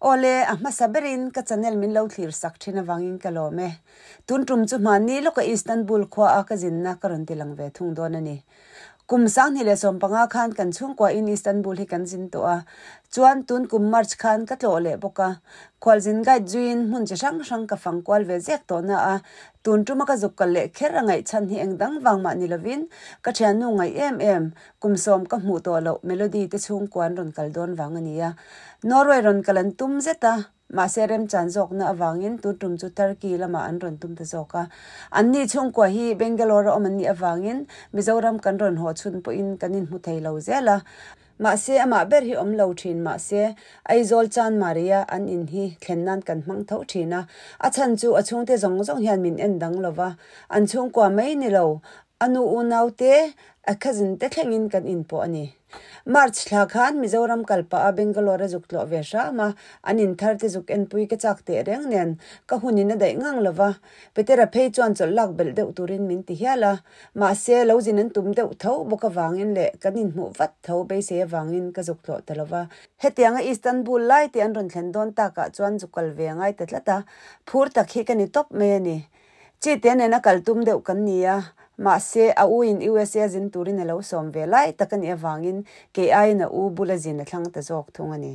Awle, a hmasa berin ka channel min lo thlir sak thin avangin ka lawm e. Tun tum chu hmanni lawka Istanbul khua a ka zinna ka rawn ti lang ve thung dawn a ni. Kum 2015 khan kan chhungkuain Istanbul hi kan zin tawh a, chuan tun kum March khan ka tlawh leh bawk a. Khualzin guide zuiin hmun chi hrang hrang ka fang kual ve zek tawh na a, tun tuma ka zuk kal leh kher a ngaih chhan hi eng dang vang mah ni lovin ka thiannu ngaih em em Kum sawm ka hmuh tawh loh Melody te chhungkua an rawn kal dawn vang a ni a. Norway rawn kal an tum zet a, mahse remchan zawkna avangin tun tum chu Turkey lamah an rawn tum ta zawk a. Anni chhungkua hi Bangalore a awm an nih avangin Mizoram kan rawn haw chhun pawhin kan inhmu thei lo zel a. Mahse amah ber hi awm lo thin mahse Aizawl Chanmari-a an in hi thlen nan kan hmang tho thin a. A chhan chu a chhungte zawng zawng hian min en dang lo va, an chhungkua mai ni lo, A nu unaute, a cousin te thlengin kan inpawh a ni. March thla khan Mizoram kal pah a Bangalore a zuk tlawh ve hram a, an inthar te zuk enpui ka chak teh reng nen ka hunin a daih ngang lo va, Petera phei chuan chawlh lak belh deuh turin min ti hial a, mahse lo zin an tum deuh tho bawk avangin leh kan inhmuh vat tho beisei avangin ka zuk tlawh ta lo va. Hetianga Istanbul lai te an rawn thlen dawn takah chuan zuk kal ve a ngai ta tlat a, phur tak hi ka ni tawp mai a ni. Chite nena kal tum deuh kan ni a, mahse a u in USA zin turin a lo sawm ve lai tak a nih avangin kei aiin a u bula zin a thlang ta zawk thung a ni.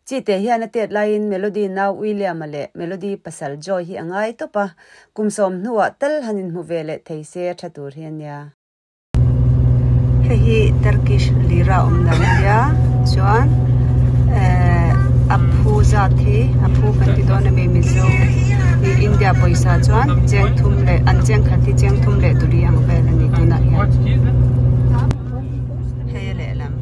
Chite hian a tet laiin Melody nau William-a leh Melody pasal Joy hi a ngai tawp a, kum sawm hnuah tal han inhmu ve leh thei se a tha tur hi a nia. Hei hi Turkish lira awm dan a nia chuan ehh a phu zat hi a phu kan ti dawn ami mizo ih India pawisa chuan cheng thum leh an cheng khat hi cheng thum leh tuli ang vel a ni tunah hian hei a lehlam.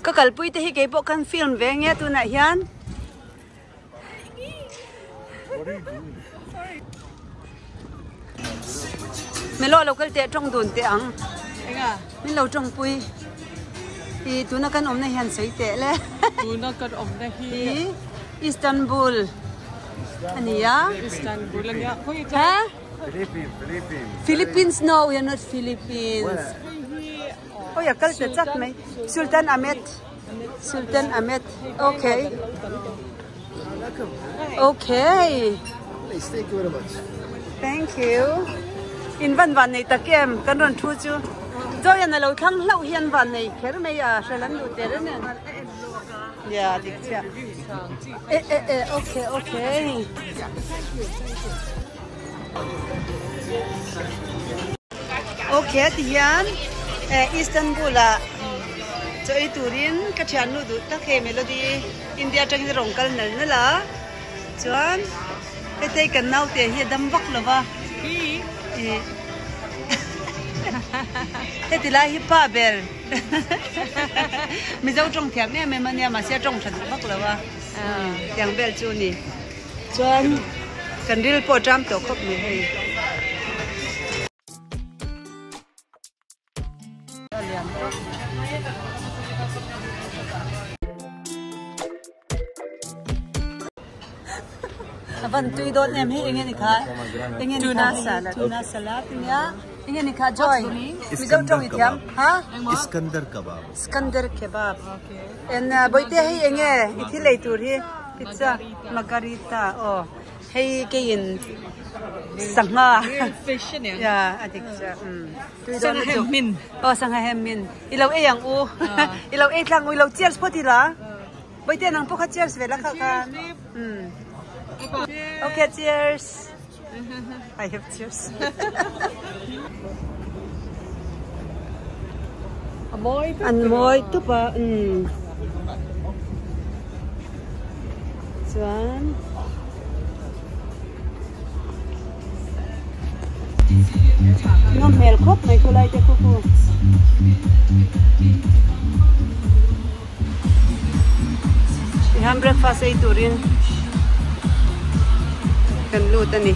Ka kalpui te hi keipawh kan film ve nge tunah hian. Melo lo kal teh tawng dun teh ang. Min lo tawng pui. I tuna kan awmna hian sawi teh le. Tuna kan awmna hi Istanbul ania. Istanbul ania. Ha? Philippines, Philippines. Philippines no, we are not Philippines. Oi a kal ta chak mai. Sultan Ahmed. Sultan Ahmed okay okay Please, thank you very much. Thank you. In van van nei tak em kan rawn thu chu Joyan a lo thlang hlauh hian van nei kher mai a hre lam duh ter nen. Yeah, dik chiah. E e e okay okay. Okay ti hian Istanbul ah chaw ei turin ka thiannu duh tak hei Melody India atangin a rawn kal nal nal a chuan hetei kan naute hi a dam vak lo va ih heti lai hi pa ber Mizo tawng thiam em em ania mahse a tawng tha duh vak lo a tiang vel chu a ni. Chuan kan ril pawh a ṭam tawh khawp mai hei. A van tui dawn em hei enge ni kha enge ni kha salad tuna salad nia enge ni kha joy mizo tawng i thiam ha Iskandar kebab Iskandar kebab en boite hei enge i thil ei tur hi Pizza margarita aw hei keiin sangha ya a dik chiah tui dawn lutuk aw sangha hem min i lo ei ang u i lo ei tlang u i lo cheers phawt ila Bawihte nang pawh kha cheers ve la kha khan okay cheers I have cheers an mawi tup a chuan nawm hmel khawp mai khulai te khu khu Tihian breakfast ei turin kan lut a ni.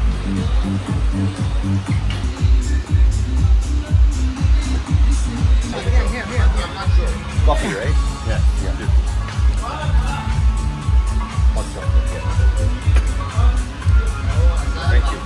Coffee, right? Yeah, yeah. Hot chocolate, yeah. Thank you.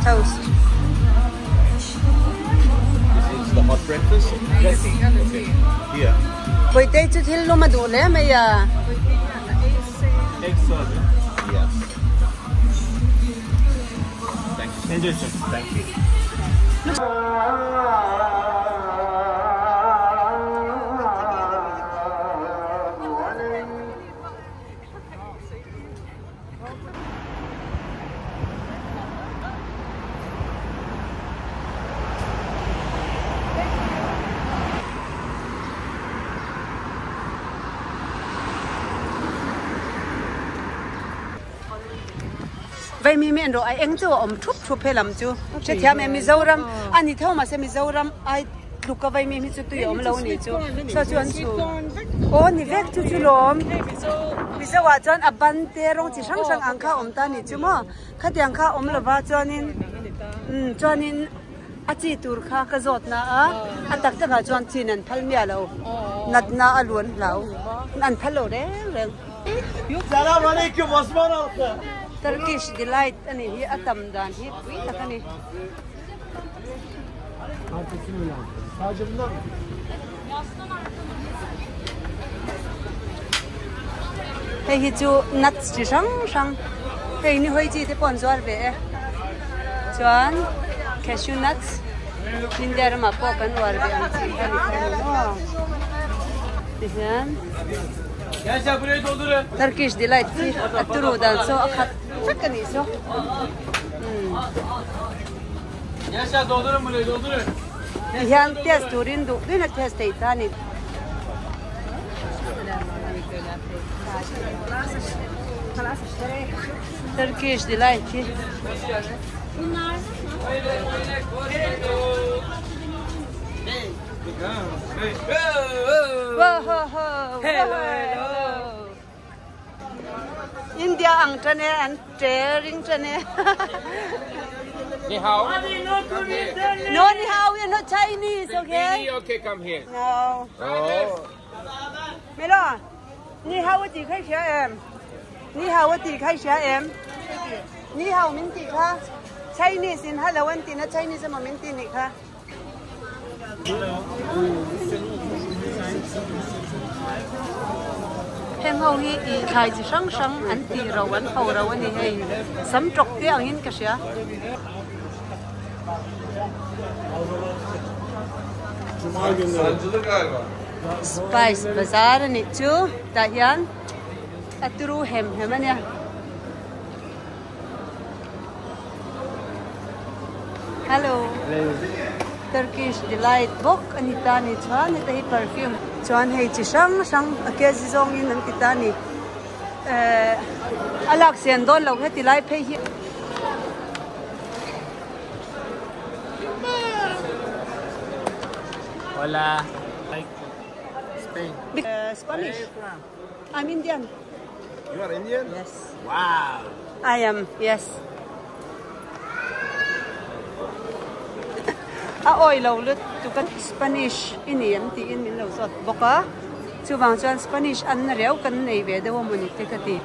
Toast. Is the hot breakfast? Yes. Okay. Here. Puitei chu thil lum a duh hle mai a. Egg salad. Yes. Thank you. Enjoy, sir. Thank you. Vaimi mi an rawh a eng chu a awm thup thup he lam chu hrethiam em Mizoram a ni tho mahse Mizoram ai tluk a vaimi hi chu tui a awm lo ni chu saw chu an chhum aw ni vek chu chu lawm Mizo ah chuan a ban te rawng chi hrang hrang ang kha a awm ta ni chu maw khatiang kha a awm lova chuanin umm chuanin a chi tur kha ka zawt na a a tak takah chuan chin an phal miah lo natna a luan hlau an phal lo reng reng. Turkish delight a nih hi a tam dan hi pui tak a ni. Hei hi chu nuts chi hrang hrang hei ni hawi chi te pawh an zuar ve e chuan cashew nuts India ramah pawh kan uar ve ang chi kha ni thei a ni maw tihian Turkish delight hi a turu dan saw a khat vek a nih saw. Ti hian test turin duh duhin a test theih ta a ni. Turkish delight hi. India ang tan e an tre ring tan e. Ni hao. No ni hao, we are not Chinese, okay? Okay, come here. No. Oh. Melo, ni hao a ti khai hria em? Ni hao a ti khai hria em? Ni hao min ti kha. Chinese in hello an ti na Chinese emaw min ti nih kha. Heng ho hi ih thlai chi hrang hrang an tih ro an pho ro a ni hei sam tawk te angin ka hria. Spice bazar a nih chu tah hian a turu hem hem a nia. Hello Turkish delight bawk a ni ta ni chuan heta hi perfume chuan hei chi hrang hrang a kg zawngin an ti ta ni ehh a lak sian dawn loh heti lai phei hi. Hola Spain Spanish I'm Indian. You are Indian? Yes. Wow. I am, yes. A awi lo lut tuk a Spanish i ni em tiin min lo zawt bawk a, chuvang chuan Spanish an na reu kan nei ve deuh a mawni te ka ti.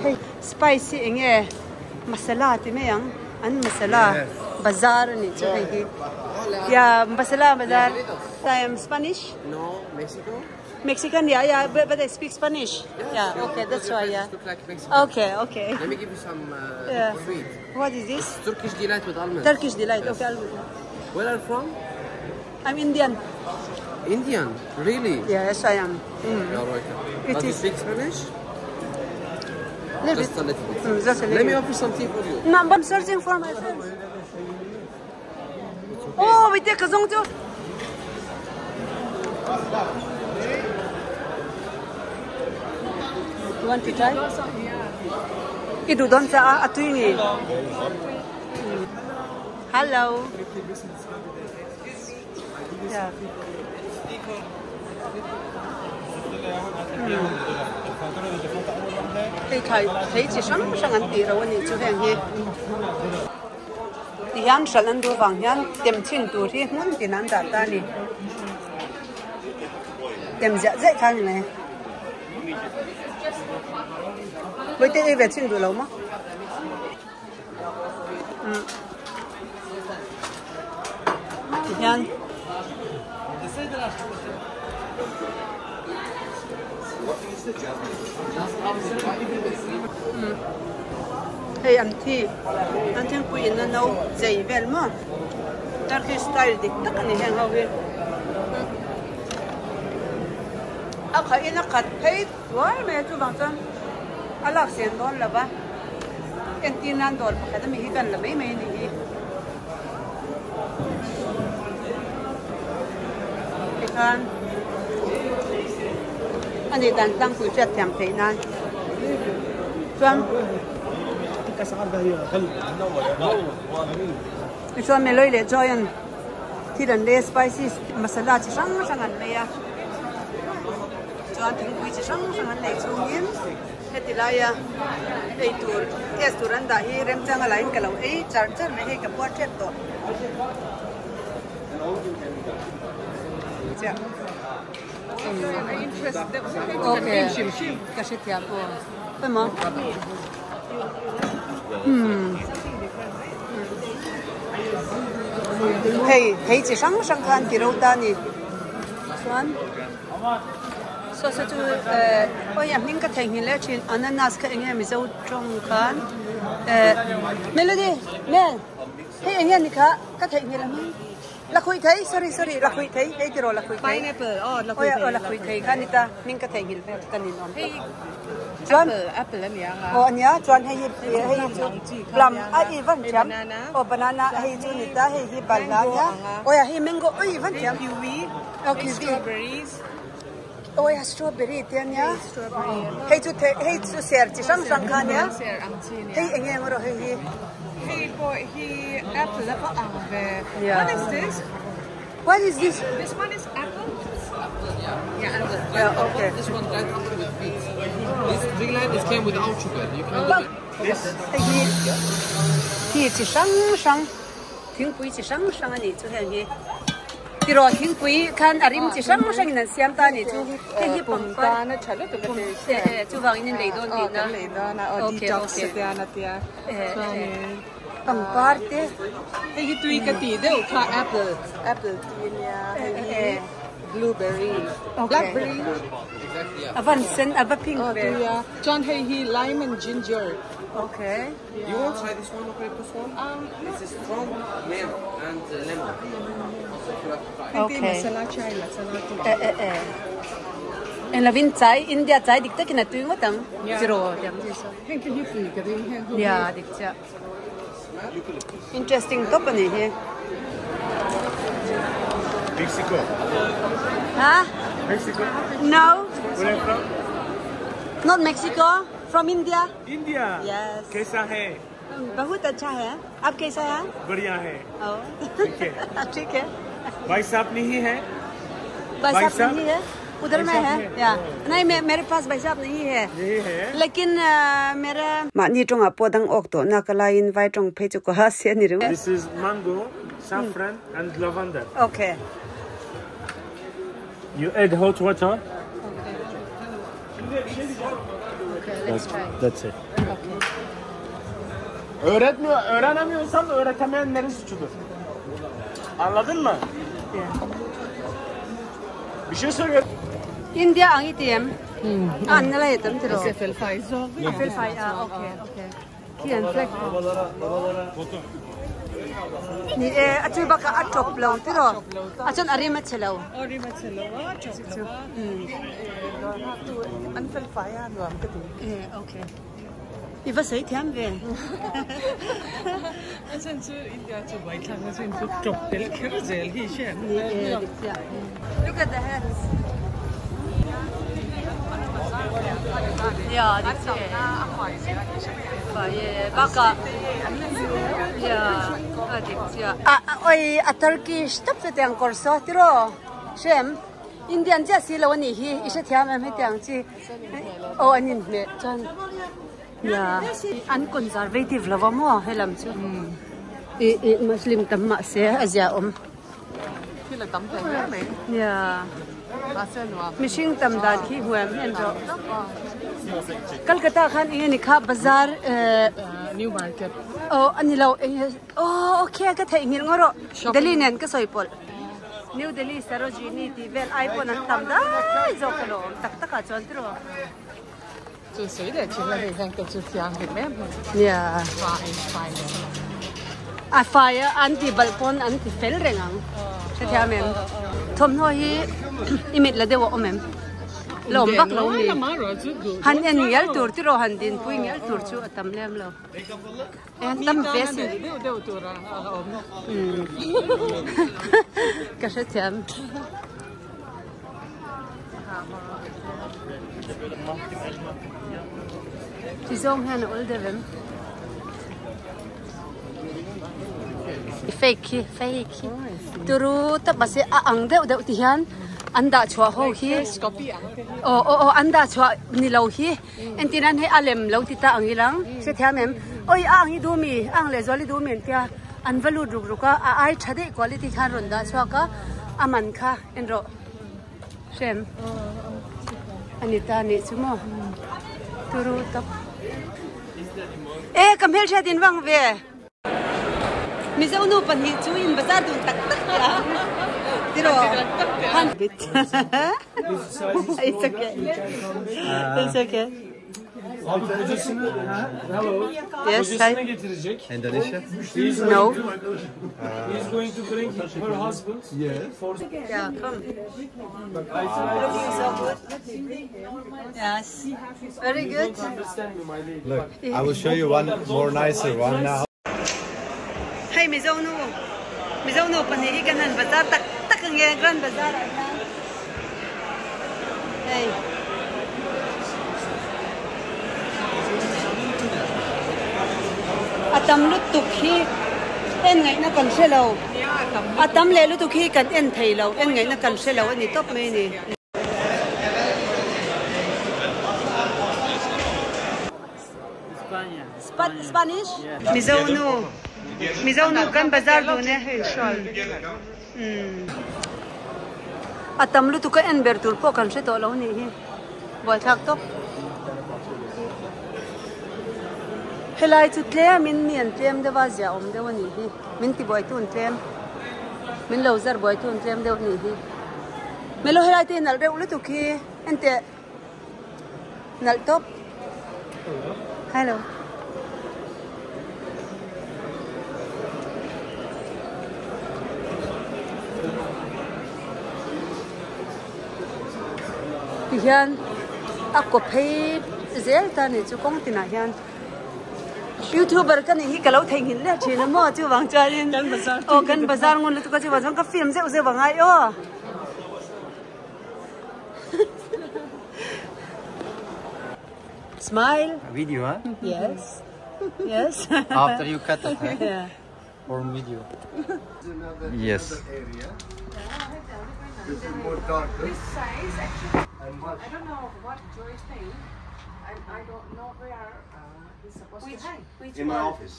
Hei spice hi eng nge masala ti mai ang, an masala bazar a nih chu hei hi. Yeah, masala bazar. I am Spanish. No, Mexico. Mexican yeah yeah but, but I speak Spanish yeah okay that's why yeah Look like Mexican. okay okay Let me give you some Yeah. sweet. what is this Turkish delight with almonds. Turkish delight okay almond. Where are you from? I'm Indian Indian. Really? yes I am You are welcome. It But you is- speak Spanish? Little Just bit. a little bit. Just a Let me little offer some tea for you. No, I'm searching for my friends. Oh, we take a zong too. You want to try? I duh dawn caah a tui nge. Hello. Yeah. Hei thlai thei chi hrang hrang an tih ro a nih chu heng hi. Ti hian hralh an duh vang hian tem chhin tur hi hmun tin an dah ta a ni. Tem ziah ziah kha a ni mai. Vawiin te ei ve chhin duh lo maw? Umm tihian umm hei an thi an thingpui in a no chei vel maw Turkish style dik tak a ni heng ho hi a kha in a khat phei tuar mai a chuvang chuan a lak sen dawn lo va entir nan dawr pakhat ami hi kan la mai mai a nih hi tikhan a nih dan tlangpui hriat thiam theih nan chuan tichuan Meloy leh Joy an thil an lei a spices masala chi hrang hrang an lei a. Chuan thingpui chi hrang hrang an nei chungin heti laia ei tur test tur an dah hi remchang a lahin ka lo ei char char mai hei ka puar tep tawh. Chiah. Okay. Ka hrethiam aw. Emaw. Hmm. Hei thei chi hrang hrang khan ti ro ta ni. Chuan saw saw chu eh awi a hming ka theihnghilh leh thin ananas kha eng nge mizo tawng khan eh melody mel hei eng nge ni kha ka theihnghilh a hming lakhuih thei sorry sorry lakhuih thei hei tiraw lakhuih thei pineapple aw lakhuih thei aw lakhuih thei kha ni ta hming ka theihnghilh vel ka ninawm tawp. Chuan apple ania nga. Aw ania chuan hei hi hei hi chu plum a i van thiam aw banana hei chu ni ta hei hi balhla ania aw ya hei mango ui van thiam kiwi aw kiwi strawberries aw ya strawberry te ania hei chu the hei chu ser chi hrang hrang kha ania hei eng nge rawh hei hi hei pawh hi apple a pawh ang ve what is this What is this? This one is apple. Apple, yeah. Yeah, apple. Yeah, okay. This one dried apple with beets. This three line is came without sugar. You can do it. This. Hei hi thi chi hrang hrang thingpui chi hrang hrang a nih chu heng hi tiraw thingpui khan a rim chi hrang hrang in an siam ta a nih chu hei hi pangpar eh eh chuvangin in lei dawn tihna okay okay eh eh. Pangpar te. Hei hi tui ka tih deuh kha apple apple tui a nia hei hi blueberry blackberry a van sen a va pink ve tui a chuan hei hi lime and ginger okay You want try this one okay this one it's a strong milk and lemon okay masala chai masala tea eh eh eh englovin chai India chai dik takin a tui ngawt ang zero tiang chi saw heng te hi tui ka ring heng ho hi dik chiah. Interesting top a nih hi. Mexico. Ha? Mexico. No. Where are you from? Not Mexico. From India. India. Yes. कैसा है? बहुत अच्छा है. आप कैसा है? बढ़िया है. Oh. ठीक है. ठीक है. भाई साहब नहीं है? भाई साहब नहीं है. उधर में है या नहीं मैं मेरे पास भाई साहब नहीं है नहीं है लेकिन मेरा Mahni tawngah pawh dang awk tawh nak a laiin vai tawng phei chu ka ha sia ni ringawt. This is mango, saffron and lavender. Okay. You add hot water. Okay, let's try. That's it. Okay. Öğretmiyor, öğrenemiyorsan öğretemeyenlerin suçudur. Anladın mı? Bir şey soruyorum. India ang i ti em? An na lai tam tiraw. A fel fai zawk A fel fai a okay okay. Khi an flag. Ni e a chu bakah a tawp lo tiraw. A chuan a rim a che lo. A rim a che lo a tawp lo a. An fel fai a nuam ka ti. E okay. I va sawi thiam ve. A chhan chu India chu vai thlang a chhan chu tawp tel kher zel hi hriat Ni e dik chiah. Look at the hats. Ya dik chiah. Fai e bakah ya a dik chiah. A oi a Turkish tawp chu tiang kawr saw tiraw hrem. Indian chiah si lo a nih hi i hrethiam em hetiang chi aw an inhmeh chuan nia an conservative lo va maw helam chu ih ih muslim tam mah se a zia awm thil a tam hle hle mai nia mahse nuam mihring tam dan khi huam en rawh Calcutta khan eng nge ni kha bazar eh new market. Aw a ni lo eng nge aw okay ka theihnghilh ngaw rawh Delhi nen ka sawi pawlh New Delhi Sarojini tih vel ai pawn an tam dai zawk ka lo awm tak tak ah chuan tiraw. Chu sawi leh thin la hei hian ka chu thianghlim em em. Nia. Fai fai leh. A fai a an ti balh pawn an ti fel reng ang. Hrethiam em? Thawmhnaw hi i mit la deuh a awm em? La awm vak lo ni. Han en ngial tur tiraw han dinpui ngial tur chu a tam lem lo. E han tam ve sin. Ka hrethiam. Ti zawng hian a awl deuh em? Fake khi fake khi turu tak mahse a ang deuh deuh ti hian an dah chhuah ho hi aw aw aw an dah chhuah ni lo hi entir nan hei a lem lo ti ta ang ilang hrethiam em awi a ang hi duh mi a ang lehzual hi duh mi an tia an va lut ruk ruk a a ai tha daih quality khan rawn dah chhuak a a man kha en rawh. Hrem a ni ta nih chu maw turu tak e ka hmelhriat in vang ve Mizo nu pahnih chu in bazar dun tak tak te a tiraw han it's okay it's okay Abi kocasını hello. Yes, kocasını hi. getirecek. Indonesia? He's No. going to, he's going to bring her husband. Yes. For Yeah, come. I try Looking so good. Yes. Very good. to understand me, my lady. Look, I will show you one more nicer one now. Hei Mizo nu Mizo nu pahnih hi kan han bazar tak tak ang e Grand Bazaar ah hian hei a tam lutuk hi en ngaihna kan hre lo a tam leh lutuk hi kan en thei lo en ngaihna kan hre lo a ni tawp mai a ni. Spanish? Mizo nu Mizo nu kan bazar dun e hei shawl umm a tam lutuk a en ber tur pawh kan hre tawh lo nih hi buaithlak tawp helai chu tlem in mi an tlem deuh a ziah awm deuh a nih hi min ti buai tu an tlem min lo zar buai tu an tlem deuh a nih hi melo helai te hi nalh reuh lutuk hi enteh. Nalh tawp. Hello. Ti hian a kaw phei zel ta ni chu kawng tinah hian youtuber ka nih hi ka lo theihnghilh leh thin a maw chuvang chuanin aw kan bazar ngun lutuk a chuvang chuan ka film zeuh zeuh a ngai aw. Smile. Video, huh? Yes. Yes. After you cut it, huh? Yeah. Or video. Yes. Area. This is more darker. This size actually, And much I don't know what Joy think, and I don't know where he's supposed Which, to hang. which in my one? office.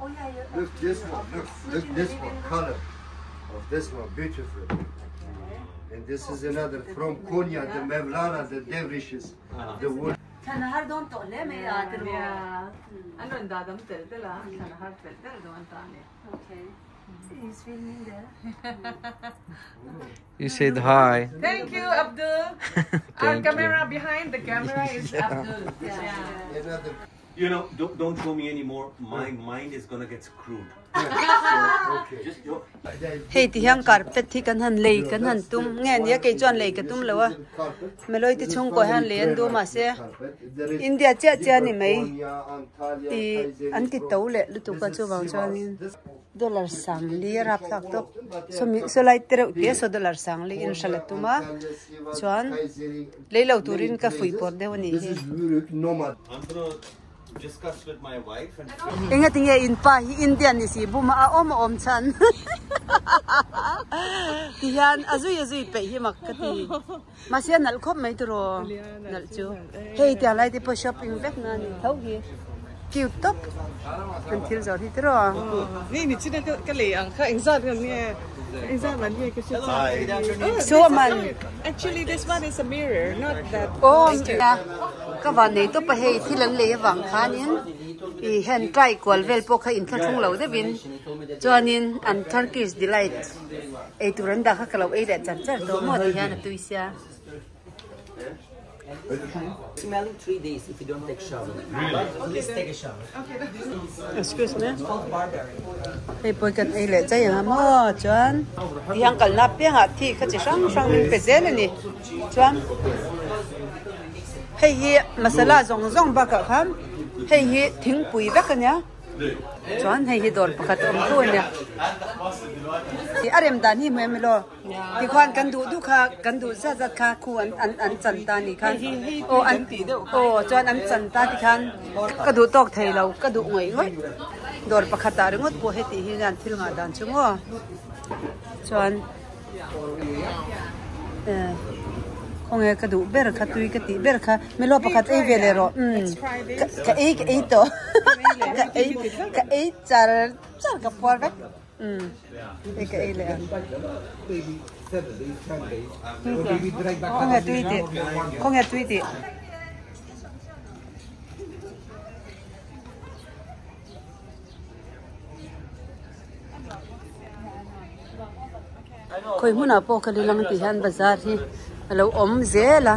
Oh yeah, you Look this one. Look, look this one. Color of this one, beautiful. And this is another from Konya, the Mevlana, the dervishes, the wood. Thlan a har dawn tawh hle mai a ti rawh. An rawn dah dam tel tel a, thlan a har tel tel dawn ta a ni. Okay. He's filming there. You said hi. Thank you, Abdul. Our Thank you. camera behind the camera is Abdul. Yeah. Another You know, don't, don't show me anymore. My mind is gonna get screwed. okay. Just you Hei ti hian carpet hi kan han lei kan han tum nge nia kei chuan lei ka tum lo a Meloi te chhungkaw hian lei an duh mahse India chiah chiah a ni mai tih an ti to leh lutuk a chuvang chuanin dollar sang li a rap thlak tawp sawmi saw lai te reuh te saw dollar sang li in hralh a tum a chuan lei lo turin ka fuih pawr deuh a nih hi. Discuss with my wife and Enga tinge in pa hi Indian ni si buma a awm a awm chhan ti hian a zui a zui peih hi mak ka ti mahse a nalh khawp mai tiraw nalh chu hei tiang lai te pawh shopping vek na ni tho hi cute tawp an thil zawrh hi tiraw. Ni ni china ka lei ang kha engzat ngan nge engzat man nge ka hria chu. So man Actually this one is a mirror not that Aw ka van nei tawp a hei thil an lei avang khanin. I hen try kual vel pawh kha inthlahrung lo deuhin chuanin an Turkish delight eitur an dah kha ka lo ei leh char char tawh maw ti hian a tui sia. Smelling 3 days if you don't take shower. Please take a shower. Excuse me. Hei pawh kan ei leh chai ang a maw chuan tihian kalna piangah thi kha chi hrang hrang min pe zel a ni chuan hei hi masala zawng zawng bakah khan hei hi thingpui vek a nia. Chuan hei hi dawr pakhat a awm tho a nia. A rem dan hi hmuh em elaw? Tikhuan kan duh duh kha kan duh zat zat kha khu an an an chan ta ni khan aw an aw chuan an chan ta ti khan ka duh tawk thei lo ka duh ngawih ngawih dawr pakhat ah ringawt pawh heti hi hian thil ngah dan chu maw chuan eh khawnge ka duh ber kha tui ka tih ber kha milo pakhat ei ve leh rawh umm ka ei ka ei tawh ka ei ka ei char char ka phuar vek. Umm hei ka ei leh ang. Khawnge tui tih khawnge tui tih. Khawi hmunah pawh ka lilang tih hian bazar hi a lo awm zel a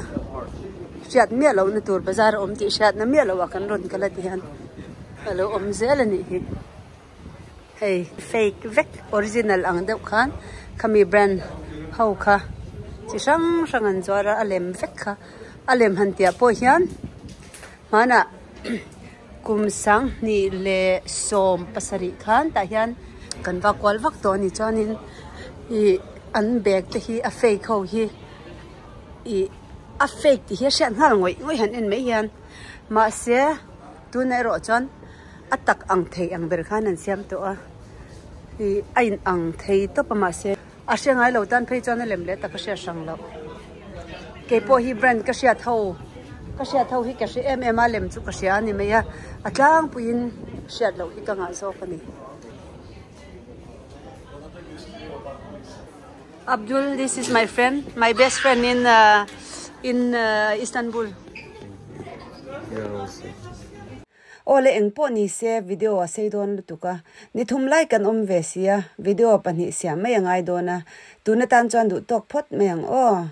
hriat miah lohna tur bazar a awm tih hriatna miah loh ah kan rawn kal a ti hian a lo awm zel a nih hi. Hei fake vek original ang deuh khan khami brand ho kha chi hrang hrang an zuar a a lem vek kha a lem han tih ah pawh hian hmanah kum sanghnih leh sawm pasarih khan tah hian kan va kual vak tawh a ni chuanin ih an bag te hi a fake ho hi ih a fake tih hi a hriat nghal ngawih ngawih han en mai hian mahse tunah erawh chuan. A tak ang thei ang ber khan an siam tawh a, ih a in ang thei tawp a mahse a hre ngai lo tan phei chuan a lem leh tak a hriat hrang loh. Keipawh hi brand ka hriat ho ka hriat ho hi ka hre em em a lem chu ka hria a ni mai a, a tlangpuiin hriat loh hi ka ngah zawk a ni. Abdul this is my friend my best friend in in Istanbul. Aw le eng pawh ni se video a sei dawn lutuk a, ni thum lai kan awm ve sia, video pahnih siam mai a ngai dawn a, tun atan chuan duh tawk phawt mai ang aw.